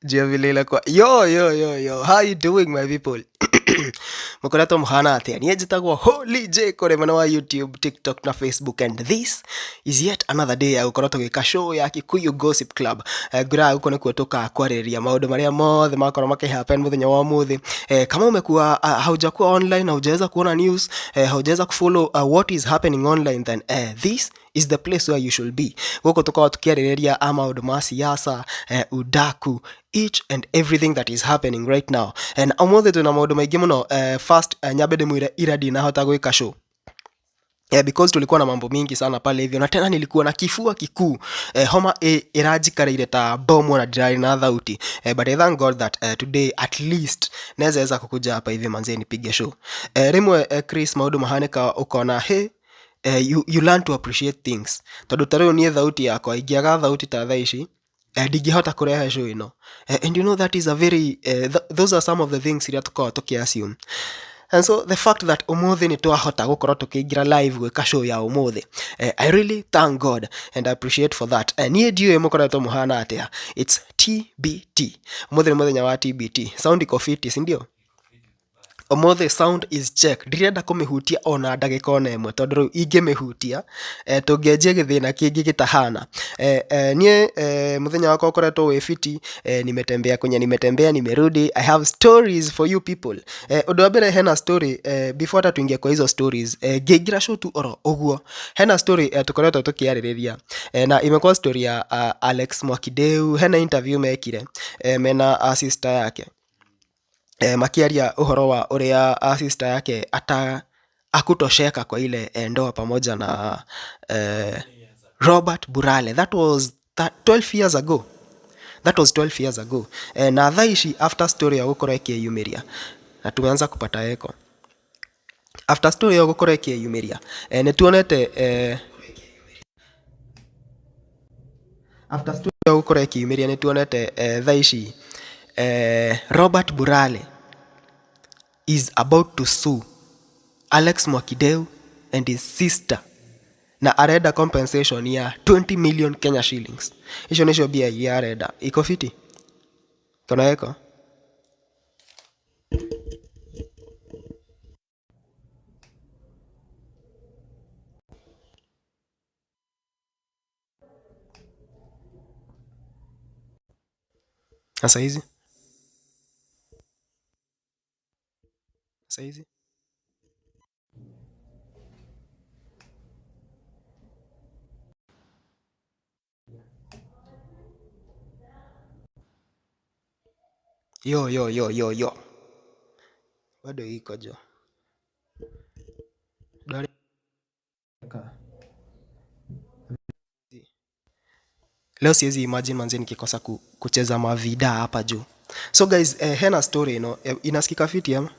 Juu vile ilikuwa yo yo yo yo, how you doing my people? Mũkoretwo mũhana atĩa? Niĩ njĩtagwo Holy J kũrĩ mwena wa YouTube, TikTok na Facebook, and this is yet another day ya gũkorwo tũgĩka show ya Kikuyu Gossip Club. Ngwĩraga gũkũ nĩkuo tũkaga kwarĩrĩria maũndũ marĩa mothe makorwo makĩhappen mũthenya wa ũmũthĩ. Kama umekuwa haujakuwa online, haujaweza kuona news, haujaweza kufollow what is happening online, then this is the place where you should be. Gũkũ tũkoragwo tũkĩarĩrĩria a maũndũ ma siasa, udaku, each and everything that is happening right now. Na ũmũthĩ twĩna maũndũ maingĩ mũno. First, nyambe ndĩmwĩre ira ndinahota gwĩka show. Yeah, because tulikuwa na mambo mingi sana pale hivyo, na tena nilikuwa na kifua kikuu, homa ĩranjikarĩire ta bomu na ndirarĩ na thauti, but I thank God that today at least naweza kukuja hapa hivi manze nipige show. Rĩmwe Chris, maũndũ mahanĩka ũkona he you learn to appreciate things, tondũ ta rĩu niĩ thauti yakwa ingĩaga thauti ta thaa ici, ndingĩhota kũrehe show ĩno. And you know that is a very those are some of the things iria tũkoragwo tũkĩ-assume. And so the fact that ũmũthĩ nĩ twahota gũkorwo tũkĩingĩra live gwĩka show ya ũmũthĩ, I really thank God and I appreciate for that. Niĩ ndiũĩ mũkoretwo mũhana atĩa. It's TBT. Ũmũthĩ nĩ mũthenya wa TBT. Sound iko fiti, si ndio? Ũmũthĩ sound is check. Ndirenda kũmĩhutia ona ndagĩka ona ĩmwe, tondũ rĩu ingĩmĩhutia, tũngĩanjia gĩthĩna kĩngĩ gĩtahana. Niĩ mũthenya wakwa ũkoretwo wĩ fiti. Nimetembea kwenye nimetembea, nimerudi. I have stories for you people. Ũndũ wa mbere, hena story, before hata tuingie kwa hizo stories, ngĩingĩra show tu oro ũguo, hena story tũkoretwo tũkĩarĩrĩria, na imekuwa story ya Alex Mwakideu. Hena interview mekire, mena sister yake, makiaria ũhoro wa ũrĩa sister yake ata akutosheka kwa ile ndoa pamoja na Robert Burale. That was 12 years ago. That was 12 years ago. Na thaa ici, after story ya gũkorwo ĩkĩyumĩria, na tumeanza kupata eko after story ya gũkorwo ĩkĩyumĩria, nĩ tuonete after story ya gũkorwo ĩkĩyumĩria, nĩ tuonete thaa ici Robert Burale is about to sue Alex Mwakideu and his sister, na arenda compensation ya 20 million Kenya shillings. Icio nĩcio mbia iria arenda. Iko fiti kona eko. Sasa hizi sasa hizi yo yo yo yo yo, bado iko jo. Leo siwezi imagine manze nikikosa kucheza mavida hapa juu. So guys, hena story ino, inasikika fiti ama?